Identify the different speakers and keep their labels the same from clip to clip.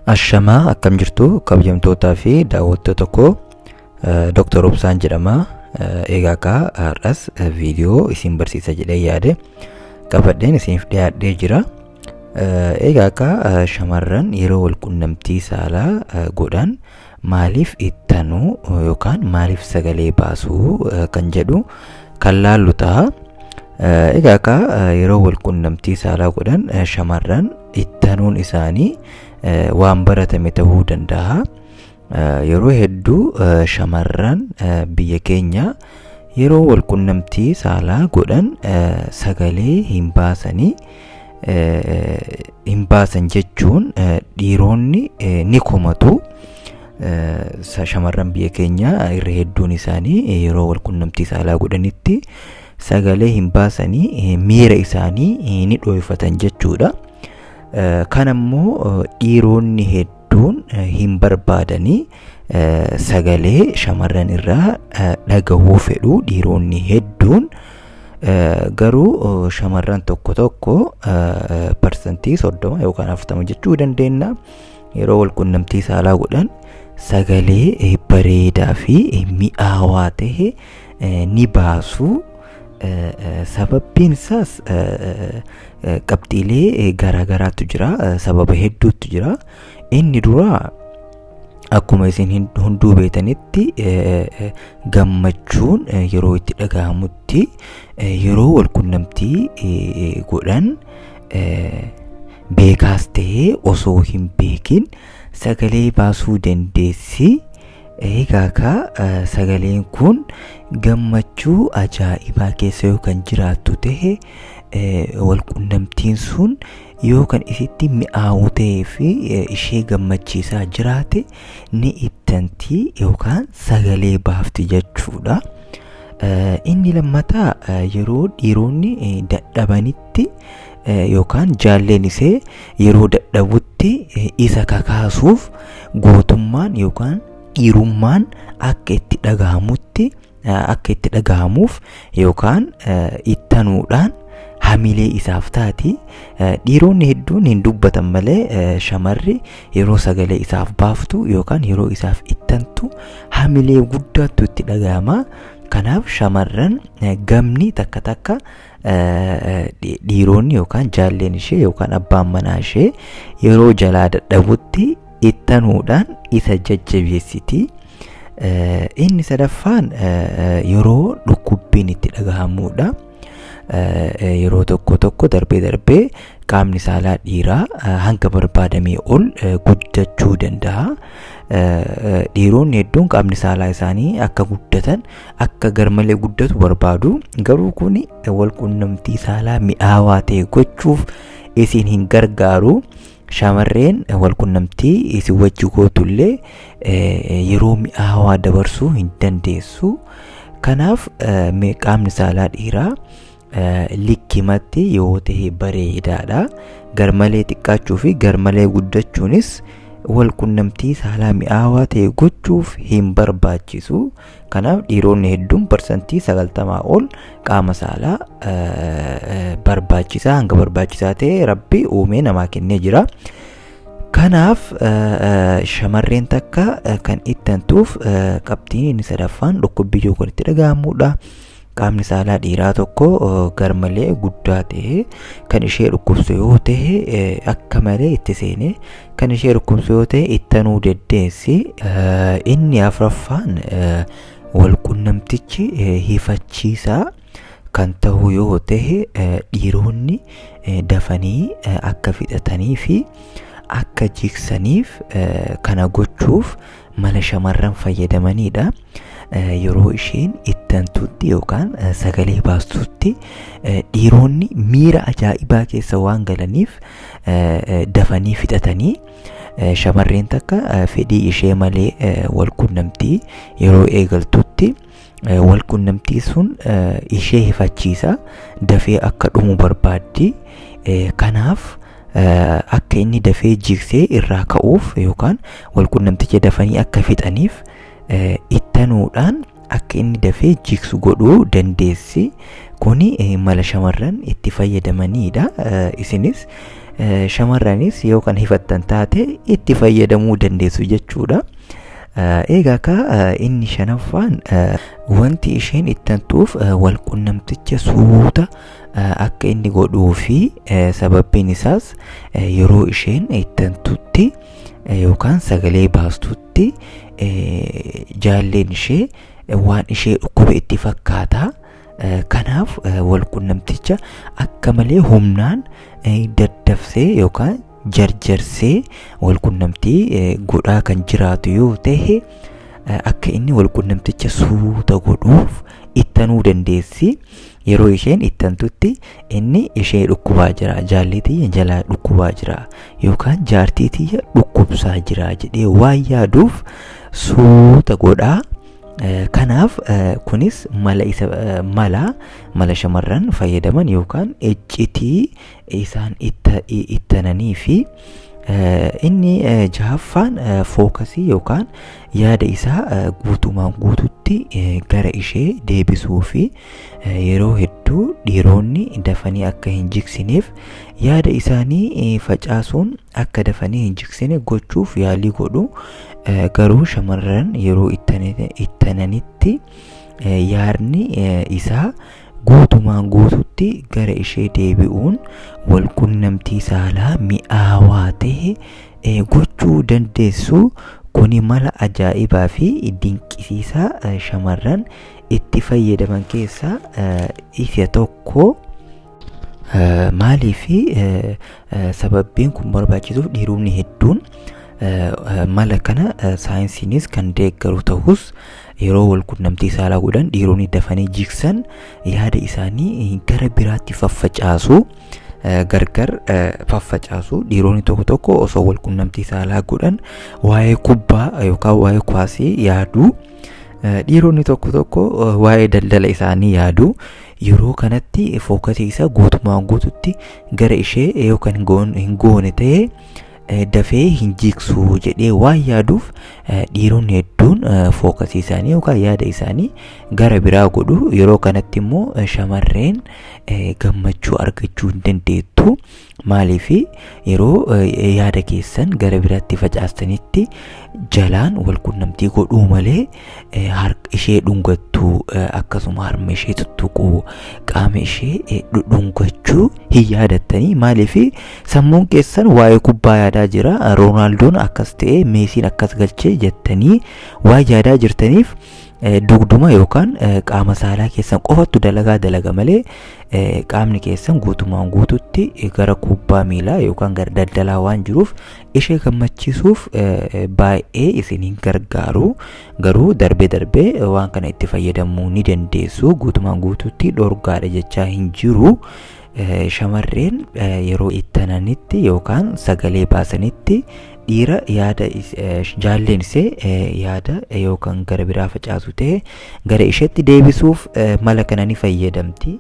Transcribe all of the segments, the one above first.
Speaker 1: Ashamaa, akkam jirtu kabajamtootaa fi daawwattoota koo? Dr. Obsaan jedhama. Egaa akka har'as viidiyoo isin barsiisa jedhee yaade qabadheen isiniif dhiyaadhee jira. Egaa akka shamarran yeroo walqunnamtii saalaa godhan maaliif ittanuu yookaan maaliif sagalee baasuu kan jedhu kan laallu ta'a. Egaa akka yeroo walqunnamtii saalaa godhan shamarran ittanuun isaanii waan baratame ta'uu danda'a. Yeroo hedduu shamarran biyya keenya yeroo walqunnamtii saalaa godhan sagalee hin baasanii, hin baasan jechuun dhiironni ni komatu. Shamarran biyya keenya irra hedduun isaanii yeroo walqunnamtii saalaa godhanitti sagalee hin baasanii, miira isaanii ni dhoofatan jechuudha. Kan ammoo dhiironni hedduun hin barbaadanii, sagalee shamarran irraa dhagahuu fedhu dhiironni hedduun. Garuu shamarran tokko tokko, 30% yookaan 40 jechuu dandeenya, yeroo walqunnamtii saalaa godhan sagalee bareedaa fi mi'aawaa ta'e ni baasu. Sababbiin isaas qabxiilee garaagaraatu jira, sababa hedduutu jira. Inni dura, akkuma isin hunduu beetanitti, gammachuun yeroo itti dhagahamutti, yeroo walqunnamtii godhan, beekaas ta'ee osoo hin beekin sagalee baasuu dandeessi. Egaa ka sagaleen kun gammachuu ajaa'ibaa keessa yoo kan jiraattu ta'e, walqunnamtiin sun yoo kan isitti mi'aawu ta'ee fi ishee gammachiisaa jiraate, ni ittanti yookaan sagalee baafti jechuudha. Inni lammataa, yeroo dhiironni dadhabanitti yookaan jaalleen isee yeroo dadhabutti isa kakaasuuf, gootummaan yookaan dhiirummaan akka itti dhagahamutti, akka itti dhagahamuuf yookaan ittanuudhaan hamilee isaaf taati. Dhiironni hedduun hin dubbatan malee, shamarri yeroo sagalee isaaf baaftu yookaan yeroo isaaf ittantu hamilee guddaatu itti dhagahama. Kanaaf shamarran gamni takka takka dhiironni yookaan jaalleen ishee yookaan abbaan manaa ishee yeroo jalaa dadhabutti ittanuudhaan isa jajjabeessiti. Inni sadaffaan yeroo dhukkubbiin itti dhagahamudha. Yeroo tokko tokko darbee darbee qaamni saalaa dhiiraa hanga barbaadamee ol guddachuu danda'a. Dhiironni hedduun qaamni saalaa isaanii akka guddatan, akka garmalee guddatu barbaadu. Garuu kun walqunnamtii saalaa mi'aawaa ta'e gochuuf isin hin gargaaru. Shamarreen walqunnamtii isin wajji gootullee yeroo mi'aawaa dabarsuu hin dandeessu. Kanaaf qaamni saalaa dhiiraa likkimatti yoo ta'e bareedaadha. Garmalee xiqqaachuu fi garmalee guddachuunis walqunnamtii saalaa mi'aawaa ta'e gochuuf hin barbaachisu. Kanaaf dhiironni hedduun 90% ol qaama saalaa barbaachisaa, hanga barbaachisaa ta'e Rabbi uumee namaa kennee jira. Kanaaf shamarreen takka kan ittantuuf qabxiin inni sadaffaan dhukkubbii yoo kan itti dhagahamudha. Qaamni saalaa dhiiraa tokko garmalee guddaa ta'e kan ishee dhukkubsu yoo ta'e, akka malee itti seenee kan ishee dhukkubsu yoo ta'e, ittanuu dandeessi. Inni afuraffaan, walqunnamtichi hifachiisaa kan ta'u yoo ta'e, dhiironni dafanii akka fixatanii fi akka jigsaniif kana gochuuf mala shamarran fayyadamanidha. Yeroo isheen ittantutti yookaan sagalee baastutti dhiironni miira ajaa'ibaa keessa waan galaniif dafanii fixatanii, shamarreen takka fedhii ishee malee walqunnamtii yeroo eegaltutti walqunnamtii sun ishee hifachiisa, dafee akka dhumu barbaaddi. Kanaaf akka inni dafee jigsee irraa ka'uuf yookaan walqunnamticha dafanii akka fixaniif ittanuudhaan akka inni dafee jigsu godhuu dandeessi. Kuni mala shamarran itti fayyadamanidha. Isinis Shamarranis yoo kan hifattan taate itti fayyadamuu dandeessu jechuudha. Egaa akka inni shanaffaan, wanti isheen ittantuuf walqunnamticha suuta akka inni godhuu fi sababbiin isaas yeroo isheen ittantutti yookaan sagalee baastutti jaalleen ishee waan ishee dhukkube itti fakkaata. Kanaaf walqunnamticha akka malee humnaan daddafsee yookaan jarjarsee walqunnamtii godhaa kan jiraatu yoo ta'e, akka inni walqunnamticha suuta godhuuf ittanuu dandeessi. Yeroo isheen ittantutti inni ishee dhukkubaa jira, jaallee tiyya jalaa dhukkubaa jira yookaan jaartii tiyya dhukkubsaa jira jedhee waan yaaduuf suuta godhaa. Kanaaf kunis mala isa mala shamarran fayyadaman yookaan iccitii isaan ittananii fi inni jahaffaan, focusii yookaan yaada isaa guutumaan guututti gara ishee deebisuu fi yeroo hedduu dhiironni dafanii akka hin jigsineef yaada isaanii facaasuun akka dafanii hin jigsine gochuuf yaalii godhu. Garuu shamarran yeroo ittananitti yaadni isaa guutumaan guututti gara ishee deebi'uun walqunnamtii saalaa mi'aawaa ta'e gochuu dandeessu. Kuni mala ajaa'ibaa fi dinqisiisaa shamarran itti fayyadaman keessaa isa tokko. Maaliif sababbiin kun barbaachisuuf? Dhiironni hedduun mala kana saayinsiinis kan deeggaru ta'us, yeroo walqunnamtii saalaa godhan dhiironni dafanii jigsan yaada isaanii gara biraatti faffacaasu, gargar faffacaasu. Dhiironni tokko tokko osoo walqunnamtii saalaa godhan waa'ee kubbaa yookaan waa'ee kuwaasii yaadu. Dhiironni tokko tokko waa'ee daldala isaanii yaadu. Yeroo kanatti focusii isaa guutumaan guututti gara ishee yookaan hin goone ta'e dafee hin jigsu jedhee waan yaaduuf, dhiironni hedduun focusii isaanii yookaan yaada isaanii gara biraa godhu. Yeroo kanatti immoo shamarreen gammachuu argachuu hin dandeettu. Maaliif? Yeroo yaada keessan gara biraatti facaastanitti jalaan walqunnamtii godhuu malee harka ishee dhungattuu, akkasuma harma ishee tuttuquu, qaama ishee dhudhungachuu hin yaadattanii. Maaliif? Sammuun keessan waa'ee kubbaa yaadaa jira. Roonaaldoon akkas ta'e, Meesiin akkas galchee jettanii waan yaadaa jirtaniif, dugduma yookaan qaama saalaa keessan qofattu dalagaa dalaga malee qaamni keessan guutumaan guututti gara kubbaa miilaa yookaan gara daldalaa waan jiruuf ishee gammachiisuuf baay'ee isin hin gargaaru. Garuu darbee darbee waan kana itti fayyadamuu ni dandeessu. Guutumaan guututti dhorgaadha jechaa hin jiru. Shamarreen yeroo ittananitti yookaan sagalee baasanitti dhiira yaada jaalleen ishee yaada yookaan gara biraa facaasu ta'e gara isheetti deebisuuf mala kana ni fayyadamti.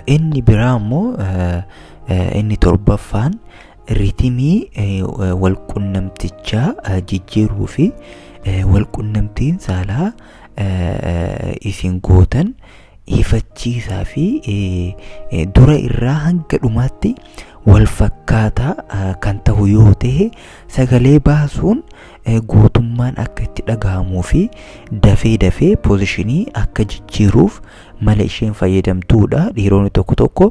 Speaker 1: Inni biraa immoo inni torbaffaan, rhythmii walqunnamtichaa jijjiiruu fi walqunnamtiin saalaa isin gootan ifachiisaa fi dura irraa hanga dhumaatti wal fakkaataa kan ta'u yoo ta'e, sagalee baasuun guutummaan akka itti dhagahamuu fi dafee dafee positionii akka jijjiiruuf mala isheen fayyadamtuudha. Dhiironni tokko tokko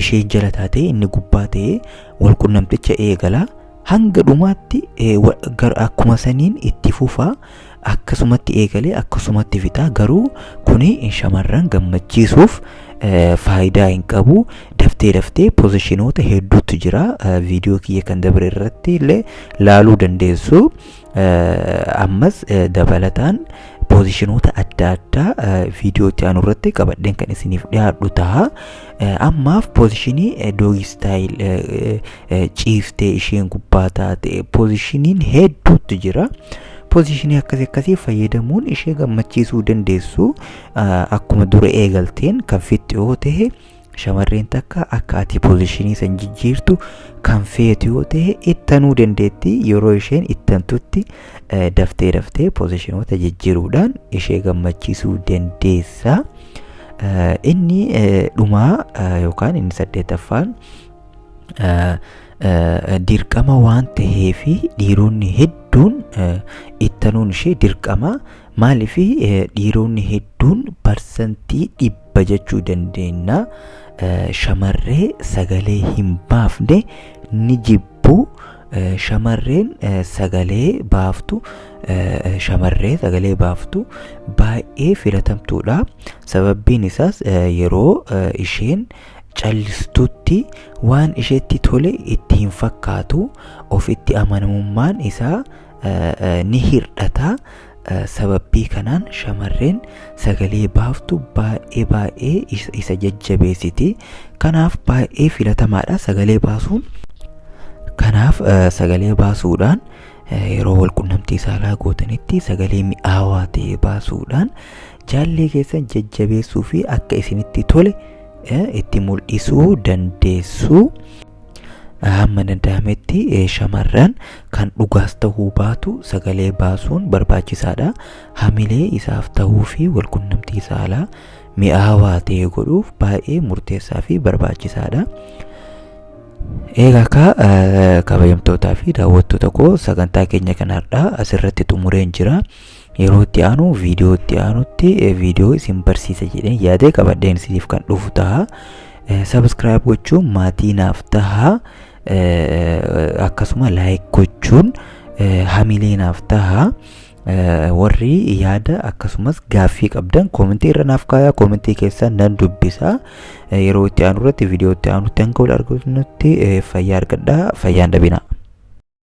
Speaker 1: isheen jala taatee inni gubbaa ta'ee walqunnamticha eegala. Hanga dhumaatti akkuma saniin itti fufa, akkasumatti eegalee akkasumatti fixa. Garuu kuni shamarran gammachiisuuf faayidaa hin qabu. Daftee daftee positionoota hedduutu jira. Viidiyoo kiyya kan dabre irratti illee laaluu dandeessu. Ammas dabalataan positionoota adda addaa viidiyoo itti aanu irratti qabadheen kan isiniif dhiyaadhu ta'a. Ammaaf positionii doggy style, ciiftee isheen gubbaa taate, positioniin hedduutu jira. Positionii akkasii akkasii fayyadamuun ishee gammachiisuu dandeessu. Akkuma dura eegalteen kan fixxu yoo ta'e, shamarreen takka akka ati positionii san jijjiirtu kan feetu yoo ta'e ittanuu dandeetti. Yeroo isheen ittantutti daftee daftee positionoota jijjiiruudhaan ishee gammachiisuu dandeessa. Inni dhumaa yookaan inni saddeettaffaan Dirqama waan ta'eef dhiironni hedduun ittanuun ishee dirqama. Maaliif? Dhiironni hedduun 100% jechuu dandeenya, shamarree sagalee hin baafne ni jibbu. Shamarreen sagalee baaftu, shamarree sagalee baaftu baay'ee filatamtuudha. Sababbiin isaas yeroo isheen callistutti waan isheetti tole itti hin fakkaatu, ofitti amanamummaan isaa ni hir'ata. Sababbii kanaan shamarreen sagalee baaftu baay'ee baay'ee isa jajjabeessiti. Kanaaf baay'ee filatamaadha sagalee baasuun. Kanaaf sagalee baasuudhaan, yeroo walqunnamtii saalaa gootanitti sagalee mi'aawaa ta'e baasuudhaan jaallee keessan jajjabeessuu fi akka isinitti tole itti mul'isuu dandeessu. Hamma danda'ametti shamarran kan dhugaas ta'uu baatu sagalee baasuun barbaachisaadha. Hamilee isaaf ta'uu fi walqunnamtii saalaa mi'aawaa ta'e godhuuf baay'ee murteessaa fi barbaachisaadha. Egaa akka kabajamtootaa fi daawwattoota koo, sagantaa keenya kan har'aa asirratti xumureen jira. Yeroo itti aanu, viidiyoo itti aanutti, viidiyoo isin barsiisa jedheen yaadee qabadheen isiniif kan dhufu ta'a. Subscribe gochuun maatii naaf taha. Akkasuma like gochuun hamilee naaf taha. Warri yaada akkasumas gaaffii qabdan koomentii irra naaf kaayaa, koomentii keessan nan dubbisa. Yeroo itti aanu irratti, viidiyoo itti aanutti hanga wal arganutti fayyaa argadhaa, fayyaan dhabinaa.